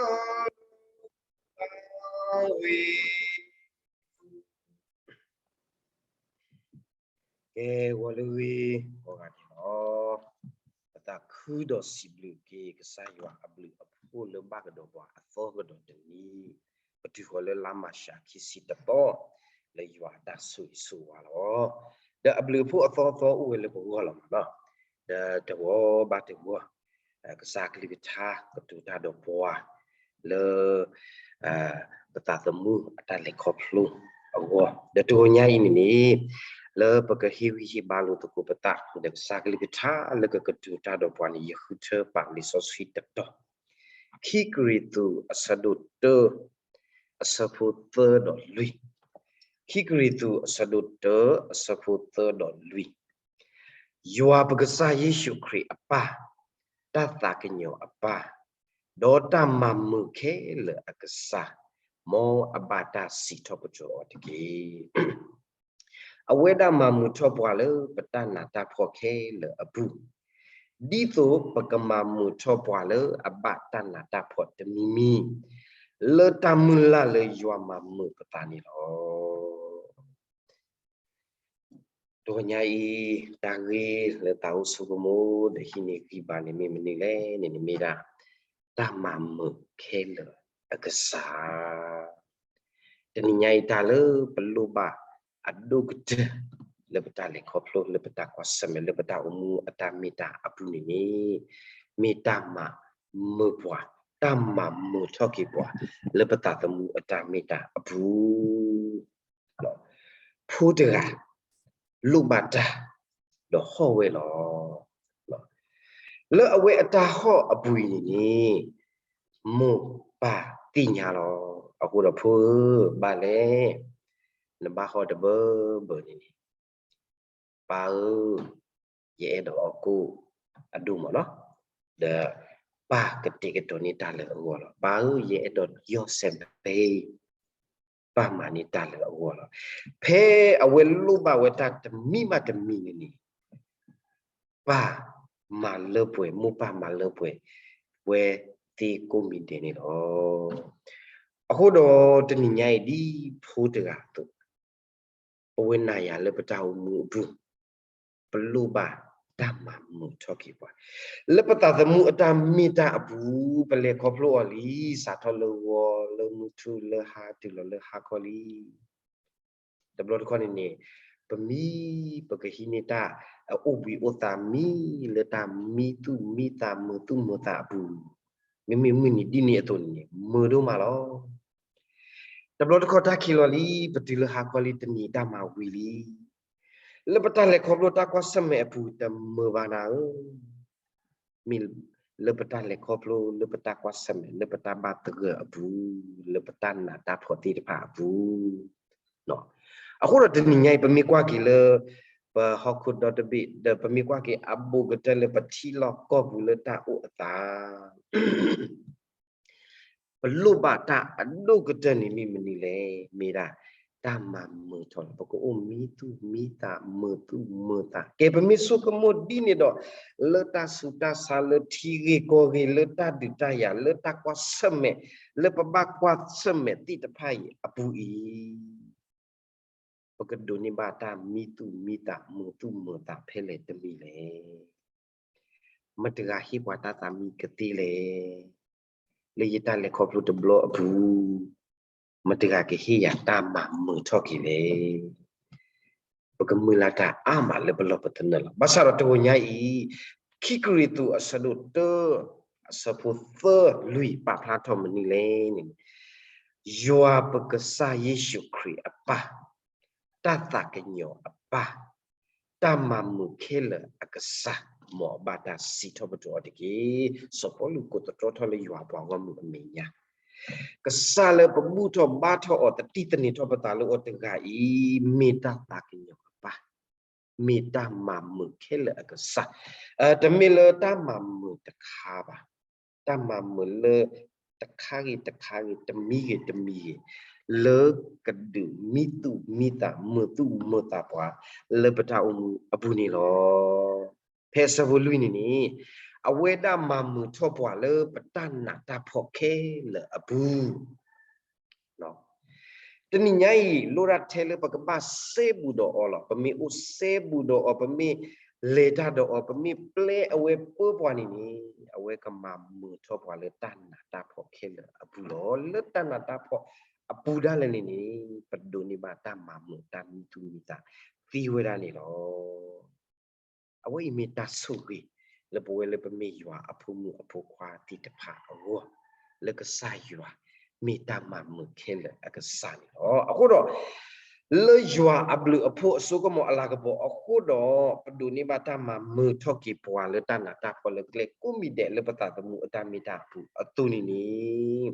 ကဲ ဂီၤလၢဂ့ၤ ဂီၤဂၤန့ၣ်လီၤ. ပသးခုဒီးစံးဘျုးက့ၤ ကစၢ်ယွၤအဘျုးအဖှိၣ်လၢဘၣ်ကဒီးပှၤအသီကဒီးတနံၤ, ပတုၤဃီၤလၢလါမၢ်ၡးခံဆံတသီ လၢယွၤအတၢ်ဆိၣ်ဂ့ၤဆိၣ်ဝါလီၤ. ဒီးအဘျုးအဖှိၣ်အသီသီအိၣ်ဝဲလၢပဂီၢ်လီၤမးနီၤ. ဒီးတဂီၤဘၣ်တဂီၤ ကစၢ်ကလုၢ်ကထါကတိၤတၢ်ဒီးပှၤ လၢ ပသးသမူအတၢ်လဲၤခီဖျိအဂီၢ်, ဒီးတဂီၤညါအံၤန့ၣ်န့ၣ် လၢပကဟ့ၣ်ဂံၢ်ဟ့ၣ်ဘါလိာ်သကိးပသး ဒီးကစၢ်ကလုၢ်ကထါလၢကကတိၤတၢ်ဒီးပှၤန့ၣ် ယဃုထၢပာ်လံာ်စီဆှံတတီၤ, ခံကရံၣ်သူး အဆၢဒိၣ်တၢ အဆၢဖိသၢဒီးလွံၢ်, ခံကရံၣ်သူး အဆၢဒိၣ်တၢ အဆၢဖိသၢဒီးလွံၢ်. ယွၤပကစၢ်ယ့ၣ်ၡူးခရံာ်အပၢ်, တၢ်သးကညီၤအပၢ်, ဒီးတၢ်မၤမုာ်ခဲလၢာ်အကစၢ်, မ်အဘၣ်တၢ်စံးထီၣ်ပတြၢၤအီၤတက့ၢ်. အဝဲဒၣ်မၤမုာ်ထီၣ်ပှၤလၢပတၢ်နးတၢ်ဖှီၣ်ခဲလၢာ်အပူၤ, ဒ်သိးပကမၤမုာ်ထီၣ်ပှၤလၢအဘၣ်တၢ်နးတၢ်ဖှီၣ်တမံၤမံၤ, လၢတၢ်မုၢ်လၢ်လၢယွၤမၤမုာ်ပသးန့ၣ်လီၤ. တဂီၤညါအံၤ တၢ်ဂ့ၢ်လၢသးအိၣ်ဆိကမိၣ်ဒီးဟံးန့ၢ်ဂံၢ်ဘါန့ၣ်မ့ၢ်မနုၤလဲၣ်န့ၣ် မ့ၢ်ဒၣ် တၢ်မၤမုာ်ခဲလၢာ်အကစၢ်. တနံၤညါအံၤတၢ်လၢပလိၣ်ဘၣ်အဒိၣ်ကတၢၢ် လၢပတၢ်လဲၤခီဖျိ လၢပတၢ်ကွၢ်ဆၢၣ်မဲာ် လၢပတၢ်အိၣ်မူအတၢ်မ့ၢ်တၢ်အပူၤန့ၣ်န့ၣ် မ့ၢ်တၢ်မၤမုာ်ပှၤ, တၢ်မၤမုာ်ထီၣ်က့ၤပှၤ လၢပသးသမူအတၢ်မ့ၢ်တၢ်အပူၤ ဖိတဂၤ လိၣ်ဘၣ်တၢ် ဒီးဟီၣ်ဝဲလီၤ. လၢအဝဲအတၢ်ဟီၣ်အပူၤအံၤန့ၣ်န့ၣ် မိၢ်ပၢ်သ့ၣ်ညါလီၤ. အဃိဒီးဖိဧၢ, ဘၣ်လဲၣ်, နဘၣ်ဟီၣ်တဘၢဘၢန့ၣ်န့ၣ်, ပၢ်ဧၢ, ယအဲၣ်ဒိးအီၣ်ကိၣ်အဒိၣ်မးနီၤ, ဒီးပၢ်ကတဲာ်ကတီၤန့ၢ်တၢ်လၢအဂီၢ်လီၤ. ပၢ်ဧၢ, ယအဲၣ်ဒိးယီၢ်စဲးဘ့, ပၢ်မၤန့ၢ်တၢ်လၢအဂီၢ်လီၤ. ဖဲအဝဲလိၣ်ဘၣ်ဝဲတၢ်တမံၤဘၣ်တမံၤန့ၣ်န့ၣ် ပၢ်မၤလၢပှဲၤ, မိၢ်ပၢ်မၤလၢပှဲၤ ဝဲသ့ကိးမံၤဒဲးန့ၣ်လီၤ. အဃိဒီးတနံၤညါအံၤဒ်ဖိတဂၤအသိး ပဝဲနၤယၤလၢပတၢ်အိၣ်မူအပူၤ ပလိၣ်ဘၣ်တၢ်မၤမုာ်ထီၣ်က့ၤပှၤ လၢပသးသမူအတၢ်မ့ၢ်တၢ်အပူၤ, ပလဲၤခီဖျိအီၤလံ, စးထီၣ်လၢဂီၤ, လၢမုၢ်ထူၣ်, လၢဟါ, တုၤလီၤလၢဟါခီလံ. တဘျီတခီၣ်န့ၣ်န့ၣ် ပမံ, ပကဟံးန့ၢ်တၢ်အအိၣ်ဘှံးအိၣ်သါမံလၢတၢ်မံသူၣ်မံသးမုာ်သူၣ်မုာ်သးအပူၤ, မ့မ့ၢ်မုၢ်နံၤဒ်န့ၣ်အသိးန့ၣ်န့ၣ် မုာ်ဒိၣ်မးလီၤ. တဘျီတခီၣ်တၢ်ခံးလီၤလံ, ပတုၤလၢဟါခီလံ, တနံၤတၢ်မၤဝံၤလံ. လၢပတၢ်လဲၤခီဖျိတၢ်ကွၢ်ဆၢၣ်မဲာ်အပူၤ တမုာ်ဘၣ်နၤဧၢ, မ့ၢ်လၢပတၢ်လဲၤခီဖျိ, လၢပတၢ်ကွၢ်ဆၢၣ်မဲာ်, လၢပတၢ်ဘၣ်သဂၢၢ်အပူၤ, လၢပတၢ်နးတၢ်ဖှီၣ်သ့ၣ်တဖၣ်အပူၤ, အဃိဒီးတနံၤညါအံၤ ပမ့ၢ်ကွၢ်က့ၤလၢ ပဟီၣ်ခိၣ်ဒီတဘ့ၣ် ဒီးပမ့ၢ်ကွၢ်က့ၤအဘူးကတၢၢ်လၢပထံလီၢ်ကီၢ်ပူၤလၢတၢ်အိၣ်အသး ပလိၣ်ဘၣ်တၢ်အဒိၣ်ကတၢၢ်န့ၣ်မ့ၢ်မနုၤလဲၣ်, မ့ၢ်ဒၣ်တၢ်မၤမုာ်ထီၣ်လီၤ. ပကအိၣ်မံသူၣ်မံသးမုာ်သူၣ်မုာ်သး, ကဲပမ့ၢ်ဆိကမိၣ်ဒ်န့ၣ်ဒီး လၢတၢ်ဆူးတၢ်ဆါ လၢထံဂ့ၢ်ကီၢ်ဂ့ၢ် လၢတၢ်ဒုးတၢ်ယၤ လၢတၢ်ကွၢ်ဆၢၣ်မဲာ် လၢပဘၣ်ကွၢ်ဆၢၣ်မဲာ်သ့ၣ်တဖၣ်အံၤအပူၤအံၤ ပကဒိးန့ၢ်ဘၣ်တၢ်မံသူၣ်မံသးမုာ်သူၣ်မုာ်သးဖဲလဲၣ်တမံၤလဲၣ်. မတၤတဂၤဟ့ၣ်ပှၤတၢ်သးမံကသ့လဲၣ်. လၢယတၢ်လဲၤခီဖျိတဘျီအပူၤ မတၤတဂၤကဟ့ၣ်ယၤတၢ်မၤမုာ်ထီၣ်က့ၤလဲၣ်. ပကမုၢ်လၢ်တၢ်အါမးလၢပလီၢ်ပသနၢၣ်လီၤ. ဘၣ်ဆၣ်ဒီးတဂီၤညါအံၤ ခံကရံၣ်သူးအဆၢဒိၣ်တၢ အဆၢဖိသၢလွံၢ် ပာ်ဖျါထီၣ်မနုၤလဲၣ်န့ၣ် ယွၤပကစၢ်ယ့ၣ်ၡူးခရံာ်အပၢ် တၢ်သးကညီၤအပၢ်, တၢ်မၤမုာ်ခဲလၢာ်အကစၢ် မ်အဘၣ်တၢ်စံးထီၣ်ပတြၢၤအီၤတက့ၢ်. စီၤပီလူးကိးသတြီထီၣ်လၢယွၤအပှၤဂီၢ်မုၢ်အမဲာ်ညါ, ကစၢ်လၢပဘူၣ်ထီၣ်ဘါထီၣ်အီၤ သတံၢ်သန့ၤထီၣ်ပသးလၢအီၤတဂၤအံၤ မ့ၢ်တၢ်သးကညီၤအပၢ်, မ့ၢ်တၢ်မၤမုာ်ခဲလၢာ်အကစၢ်. တမ့ၢ်လၢတၢ်မၤမုာ်တခါဘၣ်, တၢ်မၤမုာ်လၢတခါဂ့ၤတခါဂ့ၤ တမံၤဂ့ၤတမံၤဂ့ၤ လၢကဒုးမံသူၣ်မံသးမုာ်သူၣ်မုာ်သးပှၤ လၢပတၢ်အိၣ်မူအပူၤန့ၣ်လီၤ. ဖဲအဆၢဖိလွံၢ်န့ၣ်န့ၣ် အဝဲဒၣ်မၤမုာ်ထီၣ်ပှၤလၢပတၢ်နးတၢ်ဖှီၣ်ခဲလၢာ်အပူၤ တနံၤညါအံၤ လိၣ်ဒၣ်ထဲလၢပကဘၣ်စဲဘူးဒီးအီၤလီၤ. ပမ့ၢ်အိၣ်စဲဘူးဒီးအီၤ, ပမ့ၢ်လဲၤတၢ်ဒီးအီၤ, ပမ့ၢ်ပျဲအဝဲပၢပှၤန့ၣ်န့ၣ်, အဝဲကမၤမုာ်ထီၣ်ပှၤလၢတၢ်နးတၢ်ဖှီၣ်ခဲလၢာ်အပူၤလီၤ. လၢတၢ်နးတၢ်ဖှီၣ်အပူၤဒၣ်လဲာ်န့ၣ်န့ၣ်, ပဒိးန့ၢ်ဘၣ်တၢ်မၤမုာ်တၢ်မံသူၣ်မံသးသ့ဝဲဒၣ်န့ၣ်လီၤ. အဝဲအံၤမ့ၢ်တၢ်ဆိၣ်ဂ့ၤ လၢပဝဲလၢပမ့ၢ်ယွၤအဖိမုၣ်အဖိခွါသ့ၣ်တဖၣ်အဂီၢ်, လၢကစၢ်ယွၤမ့ၢ်တၢ်မၤမုာ်ခဲလၢာ်အကစၢ်န့ၣ်လီၤ. အဃိဒီး လၢယွၤအဘျုးအဖှိၣ်အစိကမီၤအလၤကပီၤအဃိဒီး, ပဒိးန့ၢ်ဘၣ်တၢ်မၤမုာ်ထီၣ်က့ၤပှၤလၢတၢ်နးတၢ်ဖှီၣ်လၢကျဲကိးမံၤဒဲးလၢပသးသမူအတၢ်မ့ၢ်တၢ်အပူၤအသိးန့ၣ်န့ၣ်,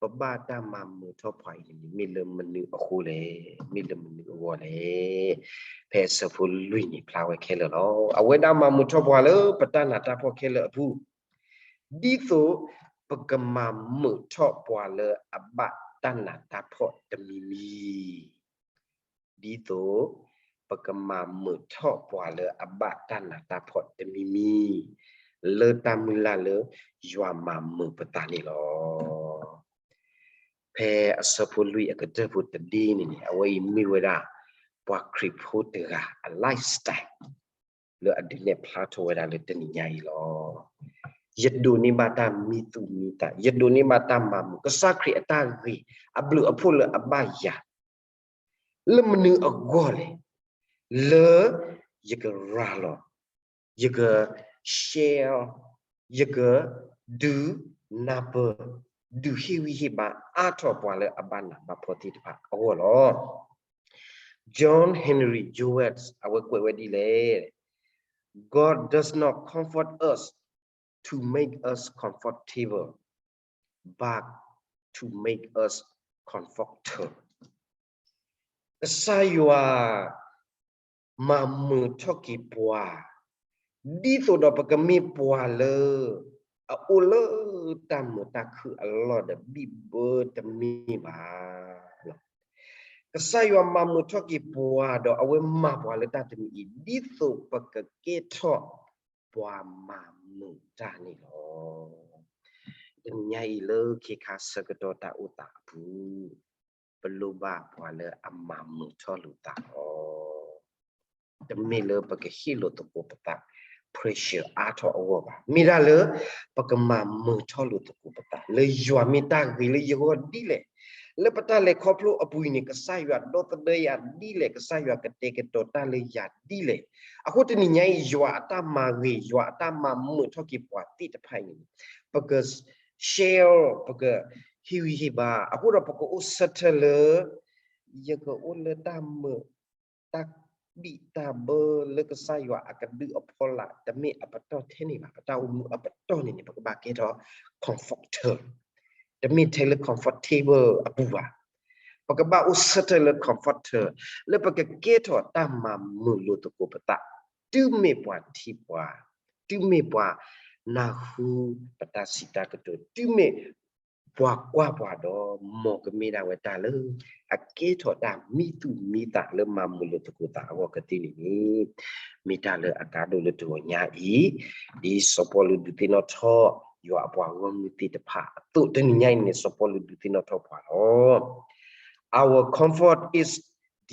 ပဘၣ်တၢ်မၤမုာ်ထီၣ်ပှၤအံၤန့ၣ် မ့ၢ်လၢမနုၤအဃိလဲၣ်, မ့ၢ်လၢမနုၤအဂီၢ်လဲၣ်. ဖဲအဆၢဖိလွံၢ်န့ၣ်ဖျါဝဲခဲလၢာ်လီၤ. အဝဲဒၣ်မၤမုာ်ထီၣ်ပှၤလၢပတၢ်နးတၢ်ဖှီၣ်ခဲလၢာ်အပူၤ, ဒ်သိးပကမၤမုာ်ထီၣ်ပှၤလၢအဘၣ်တၢ်နးတၢ်ဖှီၣ်တမံၤမံၤ ဒ်သိးပကမၤမုာ်ထီၣ်ပှၤလၢအဘၣ်တၢ်နးတၢ်ဖှီၣ်တမံၤမံၤ, လၢတၢ်မုၢ်လၢ်လၢယွၤမၤမုာ်ပသးန့ၣ်လီၤ. ဖဲအဆၢဖိလွံၢ်အကတၢၢ်ဖိတဒ့န့ၣ်န့ၣ်, အဝဲအံၤမ့ၢ်ဝဲဒၣ် ပှၤခရံာ်ဖိတဂၤအ lifestyle လၢအဒုးနဲၣ်ဖျါထီၣ်ဝဲဒၣ်လၢတနံၤညါအံၤလီၤ. ယဒိးန့ၢ်ဘၣ်တၢ်မံသူၣ်မံသး, ယဒိးန့ၢ်ဘၣ်တၢ်မၤမုာ်, ကစၢ်ခရံာ်အတၢ်ဂ့ၤ, အဘျုးအဖှိၣ်လၢအဘၣ်ယၤ လၢမနုၤအဂီၢ်လဲၣ်, လၢယကရၤလီၤ, ယက share, ယကဒုးနၢ်ပၢၢ်, ဒုးဟ့ၣ်ဂံၢ်ဟ့ၣ်ဘါအါထီၣ်ပှၤလၢအဘၣ်နးဘၣ်ဖှီၣ်သ့ၣ်တဖၣ်အဂီၢ်လီၤ. John Henry Jowett အဝဲကွဲးဝဲဒ်လဲၣ်, God does not comfort us to make us comfortable, but to make us comforter. ကစၢ်ယွၤ မၤမုာ်ထီၣ်က့ၤပှၤ, ဒ်သိးဒီးပကမ့ၢ်ပှၤလၢ အအိၣ်လၢတၢ်မုာ်တၢ်ခုၣ်အလီၢ်ဒီး ဘံၣ်ဘၢတမ့ၢ်ဘၣ်. ကစၢ်ယွၤမၤမုာ်ထီၣ်က့ၤပှၤဒီး အဝဲမၤပှၤလၢတၢ်တမံၤအံၤ ဒ်သိးပကကဲထီၣ် ပှၤမၤမုာ်တၢ်န့ၣ်လီၤ. တနံၤညါအံၤလၢခ့ခါဆၢကတီၢ်တၢ်အိၣ်သးအပူၤ, ပလိၣ်ဘၣ်ပှၤလၢအမၤမုာ်ထီၣ်လိာ်သးလီၤ. တမ့ၢ်လၢပကဟ့ၣ်လိာ်သကိးပသး pressure အါထီၣ်အဂီၢ်ဘၣ်. မ့ၢ်ဒၣ်လၢ ပကမၤမုာ်ထီၣ်လိာ်သကိးပသး လၢယွၤမ့ၢ်တၢ်ဂ့ၤလၢယဂီၢ်ဒ်လဲၣ်. လၢပတၢ်လဲၤခီဖျိအပူၤအံၤန့ၣ် ကစၢ်ယွၤဒီသဒၢယၤဒ်လဲၣ်, ကစၢ်ယွၤကတဲာ်ကတီၤတၢ်လၢယၤဒ်လဲၣ်. အဃိတနံၤညါအံၤ ယွၤအတၢ်မၤဂ့ၤ, ယွၤအတၢ်မၤမုာ်ထီၣ်က့ၤပှၤသ့ၣ်တဖၣ်အံၤန့ၣ် ပက share, ပကဟ့ၣ်ဂံၢ်ဟ့ၣ်ဘါ, အဃိဒီးပကအိၣ်ဆၢထၢၣ်လၢ ယကအိၣ်လၢတၢ်မုာ် တၢ်ဘံၣ်တၢ်ဘၢလၢကစၢ်ယွၤအကဒုးအဖီလာ် တမ့ၢ်အပတီၢ်ထဲန့ၣ်ဘၣ်. ပတၢ်အိၣ်မူအပတီၢ်န့ၣ်န့ၣ် ပကဘၣ်ကဲထီၣ် comforter, တမ့ၢ်ထဲလၢ comfortable အပူၤဘၣ်. ပကဘၣ်အိၣ်ဆၢထၢၣ်လၢ comforter, လၢပကကဲထီၣ်တၢ်မၤမုာ်လိာ်သကိးပသး, တုၤမ့ၢ်ပှၤထံၣ်ပှၤ, တုၤမ့ၢ်ပှၤနၢ်ဟူပတၢ်စံးတၢ်ကတိၤ, တုၤမ့ၢ်ပှၤကွၢ်ပှၤဒီး မ်ကမ့ၢ်ဒၣ်ဝဲတၢ်လၢ အကဲထီၣ်တၢ်မံသူၣ်မံသးလၢမၤမုာ်လိာ်သကိးသးအဂီၢ်ကသ့န့ၣ်န့ၣ်, မ့ၢ်တၢ်လၢအကါဒိၣ်လၢတဂီၤညါအံၤ, ဒ်စီၤပီလူးဒုးသ့ၣ်နီၣ်ထီၣ် ယွၤအပှၤဂီၢ်မုၢ်သ့ၣ်တဖၣ်အသိး တနံၤညါအံၤန့ၣ် စီၤပီလူးဒုးသ့ၣ်နီၣ်ထီၣ်ပှၤလီၤ. Our comfort is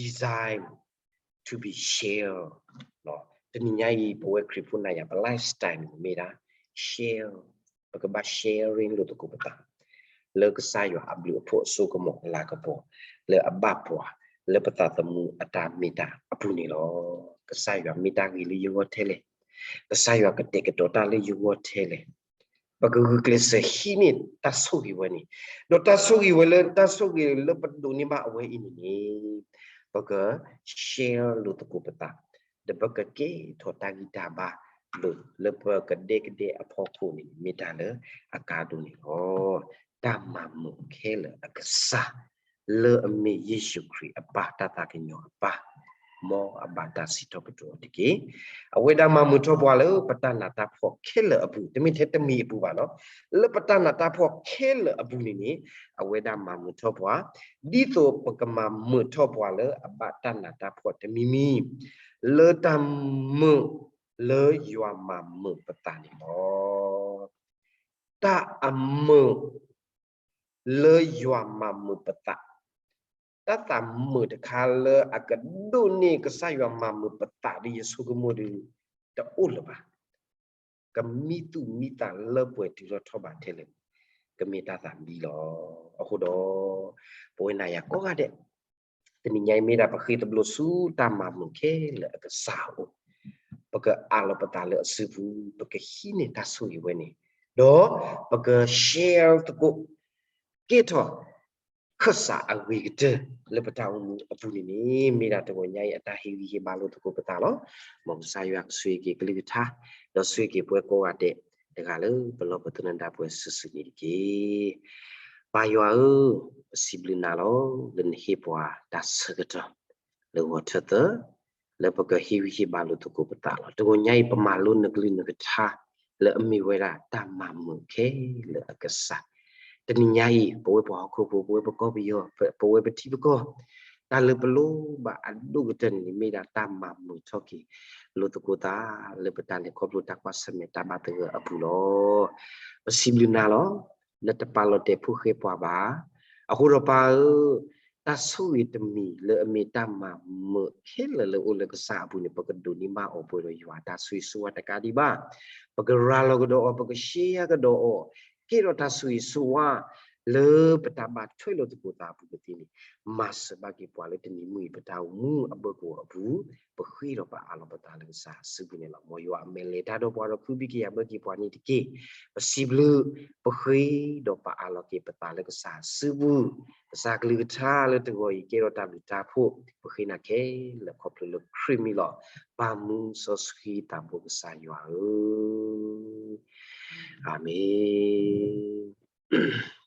designed to be shared. တနံၤညါအံၤ ပဝဲခရံာ်ဖိနၤယၤ ပ lifestyle န့ၣ်မ့ၢ်ဒၣ် share, ပကဘၣ် sharing လိာ်သကိးပသး လၢကစၢ်ယွၤအဘျုးအဖှိၣ်အစိကမီၤအလၤကပီၤ လၢအဘၣ်ပှၤ လၢပသးသမူအတၢ်မ့ၢ်တၢ်အပူၤန့ၣ်လီၤ. ကစၢ်ယွၤမ့ၢ်တၢ်ဂ့ၤလၢယဂီၢ်ထဲလဲၣ်, ကစၢ်ယွၤကတဲာ်ကတီၤတၢ်လၢယဂီၢ်ထဲလဲၣ်, ပကဂုာ်ကျဲးစၢးဟံးန့ၢ်တၢ်ဆိၣ်ဂ့ၤဝဲန့ၣ်, ဒီးတၢ်ဆိၣ်ဂ့ၤဝဲလၢ တၢ်ဆိၣ်ဂ့ၤလၢပဒိးန့ၢ်ဘၣ်အဝဲအံၤန့ၣ်န့ၣ်, ပက share လိာ်သကိးပသး, ဒီးပကကဲထီၣ်တၢ်ဂံၢ်တၢ်ဘါ လၢပကဒဲကဒဲအဖီခိၣ်န့ၣ် မ့ၢ်တၢ်လၢအကါဒိၣ်န့ၣ်လီၤ. တၢ်မၤမုာ်ခဲလၢာ်အကစၢ် လၢအမ့ၢ်ယ့ၣ်ၡူးခရံာ်အပၢ် တၢ်သးကညီၤအပၢ်, မ်အဘၣ်တၢ်စံးထီၣ်ပတြၢၤအီၤတက့ၢ်. အဝဲဒၣ်မၤမုာ်ထီၣ်ပှၤလၢပတၢ်နးတၢ်ဖှီၣ်ခဲလၢာ်အပူၤ, တမ့ၢ်ထဲတမံၤအပူၤဘၣ်လီၤ. လၢပတၢ်နးတၢ်ဖှီၣ်ခဲလၢာ်အပူၤန့ၣ်န့ၣ်, အဝဲဒၣ်မၤမုာ်ထီၣ်ပှၤ, ဒ်သိးပကမၤမုာ်ထီၣ်ပှၤလၢအဘၣ်တၢ်နးတၢ်ဖှီၣ်တမံၤမံၤ, လၢတၢ်မုာ် လၢယွၤမၤမုာ်ပသးန့ၣ်လီၤ. တၢ်အမုာ်လၢယွၤမၤမုာ်ပသး, တၢ်သးမုာ်တခါလၢအကဒိးန့ၢ်ကစၢ်ယွၤမၤမုာ်ပသးဒီးယဆိကမိၣ်ဒီး တအိၣ်လၢၤဘၣ်. ကမံသူၣ်မံသးလၢပှဲၤတုၤထီၣ်ထီၣ်ဘးထဲလဲၣ်, ကမ့ၢ်တၢ်သးမံလီၤ. အဃိဒီး ပဝဲနၤယၤကိးဂၤဒဲး တနံၤညါအံၤမ့ၢ်ဒၣ်ပဃ့တဘျိဆူတၢ်မၤမုာ်ခဲလၢာ်အကစၢ်အအိၣ်, ပကအးလီၤပသးလၢအစုပူၤ, ပကဟံးန့ၢ်တၢ်ဆိၣ်ဂ့ၤဝဲန့ၣ်, ဒီးပက share သကိး ကဲထီၣ် ခၢၣ်စးအဂ့ၤကတၢၢ်လၢပတၢ်အိၣ်မူအပူၤန့ၣ်န့ၣ် မ့ၢ်ဒၣ်တဂီၤညါအံၤအတၢ်ဟ့ၣ်ဂံၢ်ဟ့ၣ်ဘါလိာ်သကိးပသးလီၤ. မ်ကစၢ်ယွၤကဆိၣ်ဂ့ၤက့ၤကလုၢ်ကထါ, ဒီးဆိၣ်ဂ့ၤက့ၤပဝဲကိးဂၤဒဲး တဂၤလၢပလီၢ်ပသနၢၣ်ဒၣ်ပှဲၤစုာ်စုာ်န့ၣ်တက့ၢ်. ပၢ်ယွၤဧၢ, ပစံးဘျုးနၤလီၤ လၢနဟ့ၣ်ပှၤတၢ်ဆၢကတီၢ် လၢဂီၤထၢသၢ လၢပကဟ့ၣ်ဂံၢ်ဟ့ၣ်ဘါလိာ်သကိးပသးလီၤ. တဂီၤညါအံၤ ပမၤလိနကလုၢ်နကထါ လၢအမ့ၢ်ဝဲဒၣ်တၢ်မၤမုာ်ခဲလၢာ်အကစၢ်. တနံၤညါအံၤ ပဝဲပှၤဟီၣ်ခိၣ်ဖိ, ပဝဲပကီၢ်ပယီၤ, ပဝဲပထံပကီၢ်, တၢ်လၢပလိၣ်ဘၣ်အဒိၣ်ကတၢၢ်န့ၣ်န့ၣ် မ့ၢ်ဒၣ်တၢ်မၤမုာ်ထီၣ်က့ၤလိာ်သကိးသး လၢပတၢ်လဲၤခီဖျိတၢ်ကွၢ်ဆၢၣ်မဲာ်တၢ်ဘၣ်သဂၢၢ်အပူၤလီၤ. ပစံးဘျုးနၤလီၤ နတပာ်လီၤတဲာ်ဖိၣ်ဃဲပှၤဘၣ်. အဃိဒီးပၢ်ဧၢ, တၢ်ဆိၣ်ဂ့ၤတမံၤလၢအမ့ၢ်တၢ်မၤမုာ်ခဲလၢာ်လၢအိၣ်လၢကစၢ်အပူၤန့ၣ် ပကဒိးန့ၢ်ဘၣ်အီၤပှဲၤဒီးယွၤတၢ်ဆိၣ်ဂ့ၤဆိၣ်ဝါတကးဒံးဘၣ်. ပကရၤလီၤကဒီးအီၤ, ပကရှဲယါကဒီးအီၤ, ကဲထီၣ်တၢ်ဆိၣ်ဂ့ၤဆိၣ်ဝါ လၢပတၢ်ဘၣ်ထွဲလိာ်သကိးသးအပူၤကသ့န့ၣ် မၤစၢၤဘၣ်က့ၤပှၤလၢတနံၤမုၢ်အံၤ ပတၢ်အိၣ်မူအဘၢၣ်ကဝီၤအပူၤ, ပဃ့ဒီးပအးလီၤပသးလၢကစၢ်အစုပူၤန့ၣ်လီၤ. မ်ယွၤအမဲာ်လဲၤတၢ်ဒီးပှၤဒီး ခုဘံၣ်ကယၤဘၢက့ၤပှၤန့ၣ်တက့ၢ်. ပစံးဘျုး, ပဃ့ဒီးပအးလီၤက့ၤပသးလၢကစၢ်အစုပူၤ, ကစၢ်ကလုၢ်ကထါလၢတဂီၤအံၤ ကဲထီၣ်တၢ်ဘျုးတၢ်ဖှိၣ်, ပဃ့နၤခဲလၢာ်ခီဖျိလၢခရံာ်မံၤလီၤ. ပၢ်မူစီဆှံသးဘိကစၢ်ယွၤဧၢ, အၤမ့ၣ်.